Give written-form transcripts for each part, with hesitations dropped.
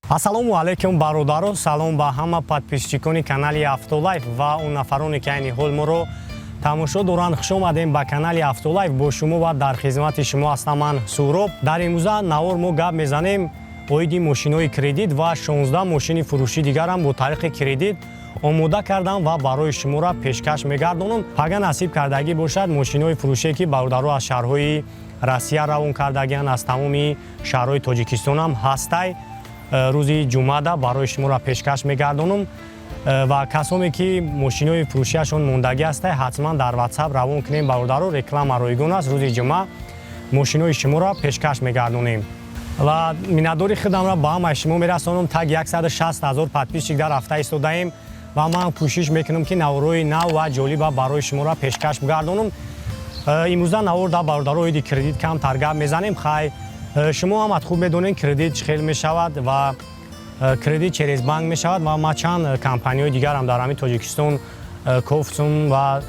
Ассалому алайкум, бародаро! Салом ба ҳама подписчикони канали Автолайф ва он нафароне, ки айни ҳол моро тамошо доранд. Хуш омадем ба канали Автолайф. Бо шумо ва дар хизмати шумо ҳастам ман, Суҳроб. Дар имрӯза навор мо гап мезанем оиди мошинои кредит ва 16 мошини фурӯшӣ дигарам бо тариқи кредит омода кардам ва барои шуморо пешкаш мегардонам. Пага насиб кардагӣ бошад, мошинои фурӯшие, ки бародаро аз шаҳрҳои Россия равон кардагианд, аз тамоми шаҳрҳои Тоҷикистонам ҳастай, рӯзи ҷумъада барои шуморо пешкаш мегардонам. Ва касоне, ки мошинои фурӯшиашон мондагӣ ҳастай, ҳатман дар Ватсап равон кунем, бародаро. Реклама ройгон аст. Рӯзи ҷумъа мошинои шуморо пешкаш мегардонем ва миннатдори худамро ба ҳамаи шумо мерасонам. Так 160 ҳазор подписчик дар ҳафта истодаем ва ман кӯшиш мекунам, ки наворҳои нав ва ҷолиба барои шуморо пешкаш бигардонам. Имрӯза навор дар, бародаро, оиди кредит камтар гап мезанем. Хай, шумо ҳамат хуб медонед, кредит чӣ хел мешавад ва кредит через банк мешавад. Ва ман чанд компанияҳои дигарам дар ҳамин Тоҷикистон кофтум ва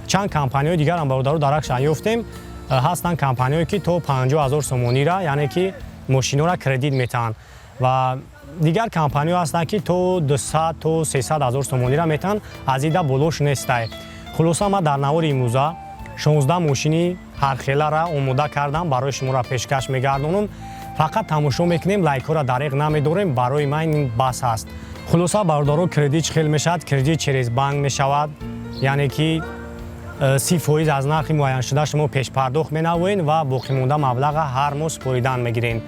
чанд компанияҳои дигарам, бародаро, даракшан ёфтем. Ҳастанд компанияҳое, ки то 50 ҳазор сомонира, яъне ки мошинора кредит метаҳанд, ва дигар компанияҳо ҳастанд, ки то 200, то 300 ҳазор сомонира метаҳанд, аз ида болош нестай. Хулоса, ман дар навори имрӯза 16 мошини ҳархелара омода кардам, барои шуморо пешкаш мегардонам. Фақат тамошо мекунем, лайкҳоро дареғ намедорем, барои ман ин бас аст. Хулоса, бародаро, кредит чӣ хел мешавад? Кредит через банк мешавад, яъне ки 30% аз нархи муайяншуда шумо пешпардохт менавоед ва боқимонда маблаға ҳар моҳ супоридан мегиред.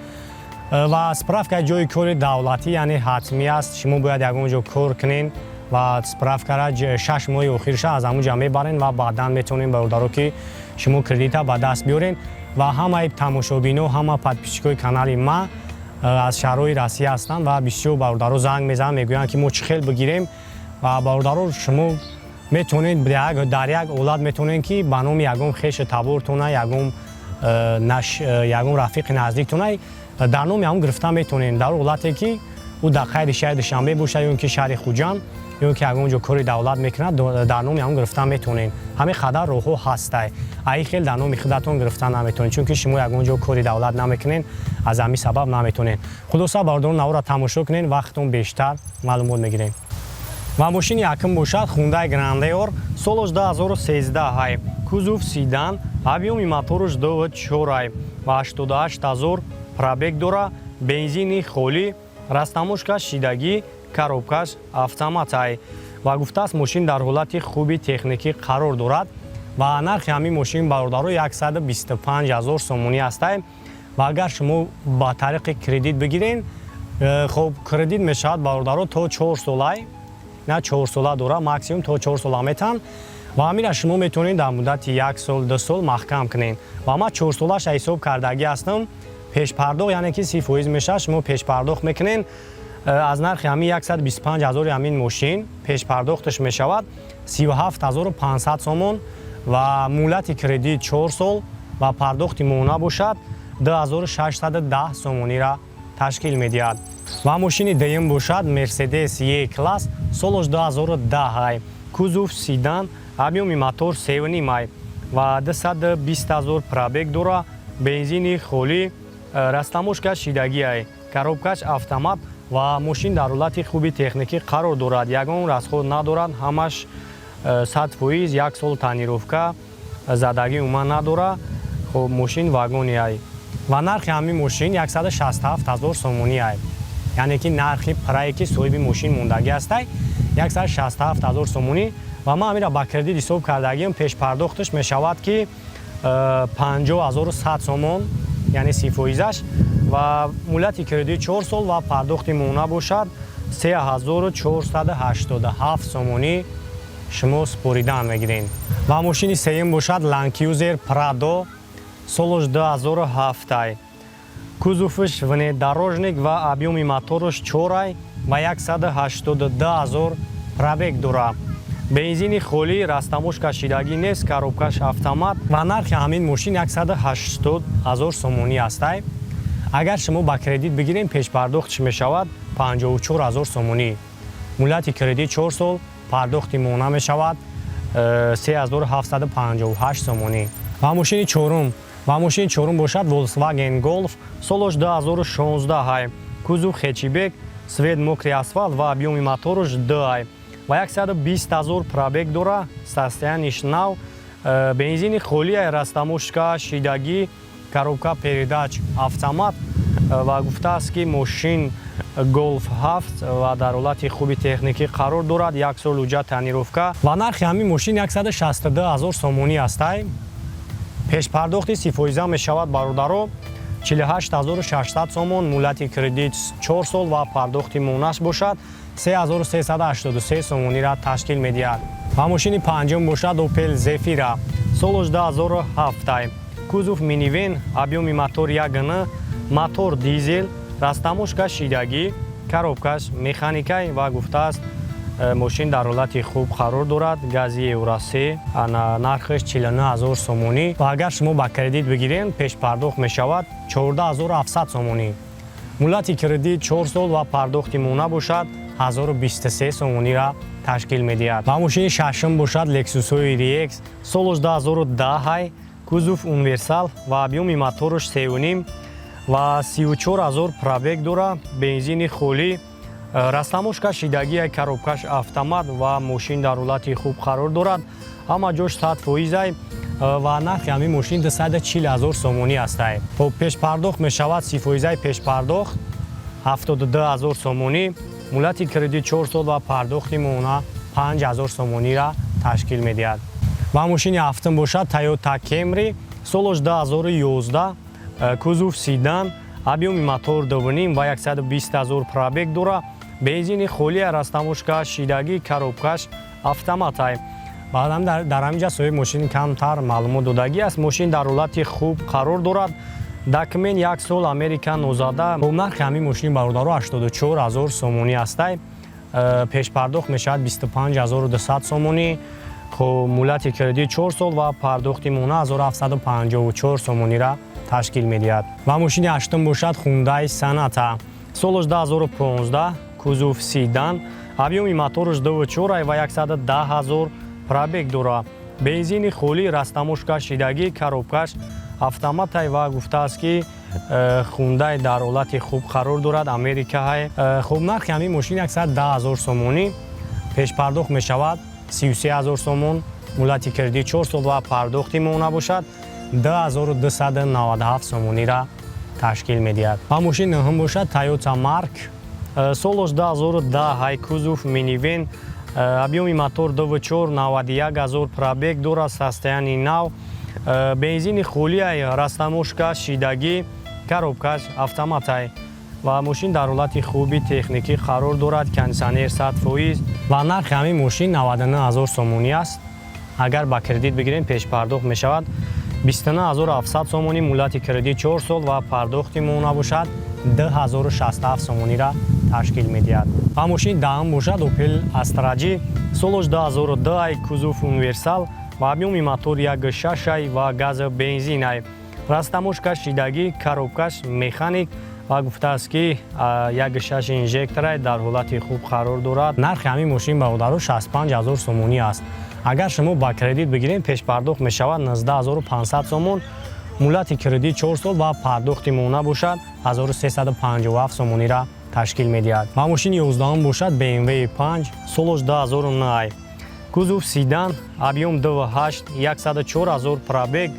Ва справкаи ҷои кори давлатӣ, яъне ҳатмӣ аст. Шумо бояд ягон ҷо кор кунед ва справкара 6 моҳи охирша аз ҳамун ҷа мебарен ва баъдан метавонем, бародаро, ки шумо кредита ба даст биёрен. Ва ҳамаи тамошобино, ҳама подписчикои канали ма аз шаҳрҳои Россия ҳастанд ва бисёр бародаро занг мезананд, мегӯянд, ки мо чӣ хел бигирем. Ва, бародаро, шумо метавонед дар як ҳолат метавонед, ки ба номи ягон хешу табортона, ягон рафиқи наздиктона дар номи ҳамон гирифта метавонед, дар ҳолате ки ӯ дар қайди шаҳри Душанбе бошад ё ин ки шаҳри Хуҷанд, ё ин ки ягон ҷо кори давлат мекунад, дар номи ҳамон гирифта метавонед. Ҳамин қадар роҳҳо ҳастай. Аи хел дар номи худатон гирифта наметавонед, чунки шумо ягон ҷо кори давлат намекунед, аз ҳамин сабаб наметавонед. Хулоса, бародарон, наворро тамошо кунед, вақтон бештар маълумот мегирем. Ва мошини якум бошад Хундай Грандеор, солош 2013 ҳай, кузов седан, объёми моторш 2,4 ай ва 88 ҳазор пробег дора, бензини холӣ, растаможка шидагӣ, коробкаш автомат ай. Ва гуфтааст, мошин дар ҳолати хуби техникӣ қарор дорад. Ва нархи ҳамин мошин, бародаро, 125 ҳазор сомонӣ ҳастай. Ва агар шумо ба тариқи кредит бигирен, хоб, кредит мешавад, бародаро, то 4 солай, на 4 сола дора, максимум то 4 сола метаҳанд. Ва ҳамира шумо метавонед дар муддати як сол, 2 сол маҳкам кунед. Ва ман 4 солаша ҳисоб кардагӣ ҳастам. Пешпардохт, яъне ки 30% мешавад, шумо пешпардохт мекунед. Аз нархи ҳамин 125 ҳазори ҳамин мошин пешпардохташ мешавад 37 500 сомон ва муҳлати кредит 4 сол ва пардохти моҳона бошад 2610 сомонира ташкил медиҳад. Ва мошини дуюм бошад Мерседес Е класс, солош 2010 ай, кузов седан, объёми мотор 3,5 ай ва 220 ҳазор пробег дора, бензини холӣ, растаможка шидагӣ ай, коробкаш автомат. Ва мошин дар ҳолати хуби техникӣ қарор дорад, ягон расход надорад, ҳамаш 100%, як сол тонировка задагӣ умуман надорад. Хоб, мошин вагони ай ва нархи ҳамин мошин 167 ҳазор сомонӣ ай, яъне ки нархи прае, ки соҳиби мошин мондагӣ ҳастай, 167 ҳазор сомонӣ. Ва ман ҳамира ба кредит ҳисоб кардагиам. Пешпардохташ мешавад ки 50 100 сомон, яъне 30 фоизаш, ва муҳлати кредит 4 сол ва пардохти моҳона бошад 3487 сомонӣ шумо супоридан мегиред. Ва мошини сеюм бошад Ланд Крузер Прадо, солош 2007 ай, кузовш внедорожник ва объёми моторш 4 ай ва 182 ҳазор пробег дорад, бензини холӣ, растаможка шидагӣ нест, коробкаш автомат. Ва нархи ҳамин мошин 180 ҳазор сомонӣ ҳастай. Агар шумо ба кредит бигирем, пешпардохтш мешавад 54 ҳазор сомонӣ, муҳлати кредит 4 сол, пардохти моҳона мешавад 3758 сомонӣ. Ва мошини чорум бошад Volkswagen Golf, солош 2016 ай. Кузов хэтчбек, цвет мокрый асфальт ва объёми моторуш 2 ва 120 ҳазор пробег дора. Состояниш нав, бензини холия, растаможка шидагӣ, коробка передач автомат ва гуфтааст, ки мошин Голф 7 ва дар ҳолати хуби техникӣ қарор дорад, як сол уҷа тонировка ва нархи ҳамин мошин 162 ҳазор сомонӣ астай. Пешпардохти 30 фоиза мешавад, бародаро, 48 600 сомон, муҳлати кредит 4 сол ва пардохти моҳонаш бошад 3383 сомониро ташкил медиҳад. Ва мошини панҷум бошад Опел Зефира, солош 2007, кузов минивэн, объёми мотор 1, мотор дизел, растаможка шидагӣ, коробкаш механикай ва гуфтааст, мошин дар ҳолати хуб қарор дорад, гази Евро 3, нархаш 49 ҳазор сомонӣ ва агар шумо ба кредит бигирен, пешпардохт мешавад 14 700 сомонӣ, муҳлати кредит 4 сол ва пардохти моҳона бошад 1023 сомониро ташкил медиҳад. Ва мошини шашум бошад Лексусҳои RX, солош 2010, кузов универсал ва объёми моторуш 3,5 ва 34 ҳазор пробег дора, бензини холӣ, растаможка шидагия, коробкаш автомат ва мошин дар ҳолати хуб қарор дорад, ҳама ҷош 100 фоизай ва нархи ҳамин мошин 240 ҳазор сомонӣ ҳастай. Хоб, пешпардохт мешавад 30 фоизаи пешпардохт 72 ҳазор сомонӣ, муҳлати кредит 4 сол ва пардохти моҳона 5 ҳазор сомониро ташкил медиҳад. Ва мошини ҳафтум бошад Тойота Кемри, солош 2011, кузов седан, объёми мотор 2,5 ва 120 ҳазор пробег дора, бензини холия, растаможка шидагӣ, коробкаш автоматай. Баъдам дар ҳамин ҷа соҳиби мошин камтар маълумот додагӣ аст. Мошин дар ҳолати хуб қарор дорад, документ як сол, Америка нозада. Хуб, нархи ҳамин мошини, бародаро, 84 ҳазор сомонӣ ҳастай. Пешпардохт мешавад 25 200 сомонӣ. Хуб, муҳлати кредит 4 сол ва пардохти моҳона 1754 сомониро ташкил медиҳад. Ва мошини ҳаштум бошад Хундай Саната, солош 2015, кузов седан, объёми мотораш 2,4 ва 110 ҳазор пробег дора, бензини холӣ, растаможка шидагӣ, коробкаш автоматай ва гуфтааст, ки Хундай дар ҳолати хуб қарор дорад, Америкаҳай. Хуб, нархи ҳамин мошин 110 ҳазор сомонӣ, пешпардохт мешавад 33 ҳазор сомон, муҳлати кредит 4 сол ва пардохти моҳона бошад 2297 сомониро ташкил медиҳад. Ва мошини нӯҳум бошад Тойота Марк, солош 2010 ҳай, кузов минивэн, объёми мотор 2,4, 91 ҳазор пробег дорад, состояние нав, бензини холиай, растаможка шидагӣ, коробкаш автоматай ва мошин дар ҳолати хуби техникӣ қарор дорад, кондитсионер 100 фоиз ва нархи ҳамин мошин 99 ҳазор сомонӣ аст. Агар ба кредит бигирем, пешпардохт мешавад 29 700 сомонӣ, муҳлати кредит 4 сол ва пардохти моҳона бошад 2067 сомониро ташкил медиҳад. Ва мошини даҳум бошад Опел Астра Ҷи, солош 2002 ай, кузов универсал ва объёми мотор 1,6 ай ва гази бензин ай, растаможка шидагӣ, коробкаш механик ва гуфтааст, ки 1,6 инжекторай, дар ҳолати хуб қарор дорад. Нархи ҳамин мошин, бародаро, 65 ҳазор сомонӣ аст. Агар шумо ба кредит бигирем, пешпардохт мешавад 19 500 сомон, муҳлати кредит 4 сол ва пардохти моҳона бошад 1357 сомониро ташкил медиҳад. Ва мошини 11-ум бошад BMW 5, солош 2009, кузов седан, объём 2,8, 104 ҳазор пробег,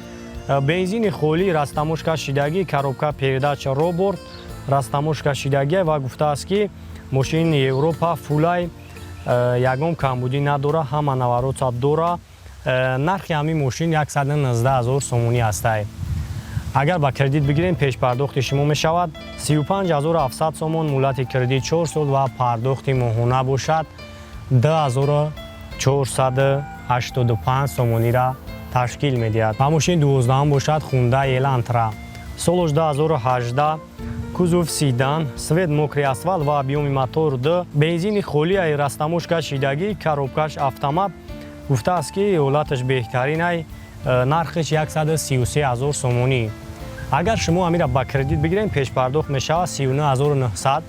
бензини холӣ, растаможка шидагӣ, коробка передач робот, растаможка шидагӣ ва гуфтааст, ки мошини Европа фулай, ягон камбудӣ надора, ҳама наворота дора. Нархи ҳамин мошин 119 ҳазор сомонӣ ҳастай. Агар ба кредит бигирем, пешпардохти шумо мешавад 35 700 сомон, муҳлати кредит 4 сол ва пардохти моҳона бошад 2485 сомониро ташкил медиҳад. Ва мошини 12-ум бошад Хундай Элантра, солош 2018, кузов седан, цвет мокрый асфальт ва объёми мотор 2, бензини холиай, растаможка шидагӣ, коробкаш автомат. Гуфтааст, ки ҳолаташ беҳтаринай. Нархаш 133 ҳазор сомонӣ. Агар шумо амира ба кредит бигирем, пешпардохт мешавад 39 900,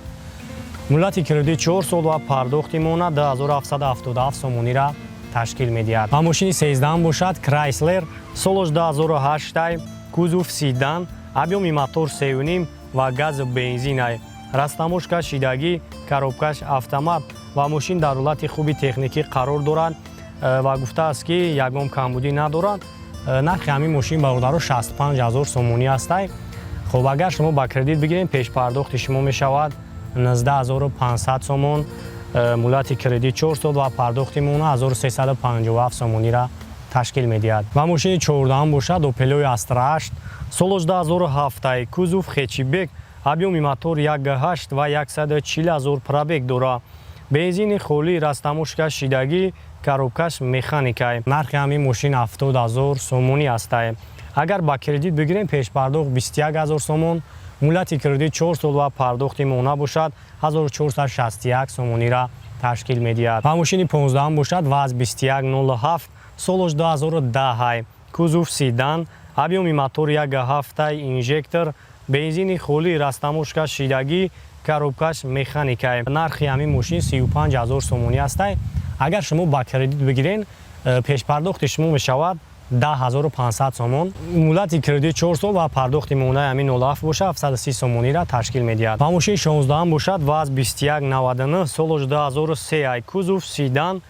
муҳлати кредит 4 сол ва пардохти моҳона 2777 сомониро ташкил медиҳад. Ва мошини 13-ум бошад Крайслер, солош 2008, кузов седан, объёми мотор 3,5 ва гази бензинай. Растаможка шидагӣ, коробкаш автомат ва мошин дар ҳолати хуби техникӣ қарор дорад ва гуфтааст, ки ягон камбудӣ надорад. Нархи ҳамин мошин, бародаро, 65 ҳазор сомонӣ ҳастай. Хуб, агар шумо ба кредит бигирем, пешпардохти шумо мешавад 19 500 сомон, муҳлати кредит 4 сол ва пардохти моҳона 1357 сомониро ташкил медиҳад. Ва мошини чордаҳум бошад Опелои Астра 8, солош 2007, кузов хэтчбек, объёми мотор 1,8 ва 140 ҳазор пробег дора, бензини холӣ, растаможка шидагӣ, коробкаш механикай. Нархи ҳамин мошин 70 ҳазор сомонӣ ҳастай. Агар ба кредит бигирем, пешпардохт 21 ҳазор сомон, муҳлати кредит 4 сол ва пардохти моҳона бошад 1461 сомониро ташкил медиҳад. Ва мошини 15-ум бошад ВАЗ 2107, солош 2010, кузов седан, объёми мотор 1,7, инжектор, бензини холӣ, растаможка шидагӣ, коробкаш механикай. Нархи ҳамин мошин 35 ҳазор сомонӣ ҳастай. Агар шумо ба кредит бигирен, пешпардохти шумо мешавад 10 500 сомон, муҳлати кредит 4 сол ва пардохти моҳонаи ҳамин 07 бошад 730 сомониро ташкил медиҳад. Ва мошини 16-ум бошад ВАЗ 2199, солош 2003, кузов седан,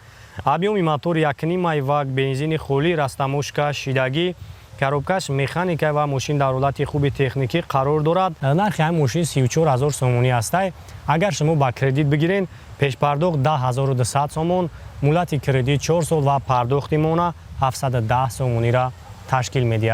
объёми мотор 1,5 ва бензини холӣ, растаможка шидагӣ, коробкаш механика ва мошин дар ҳолати хуби техникӣ қарор дорад. Нархи ҳамин мошин 34 ҳазор сомонӣ ҳастай. Агар шумо ба кредит бигирен, пешпардохт 10 200 сомон, муҳлати кредит 4 сол ва пардохти моҳона 710 сомониро ташкил медиҳад.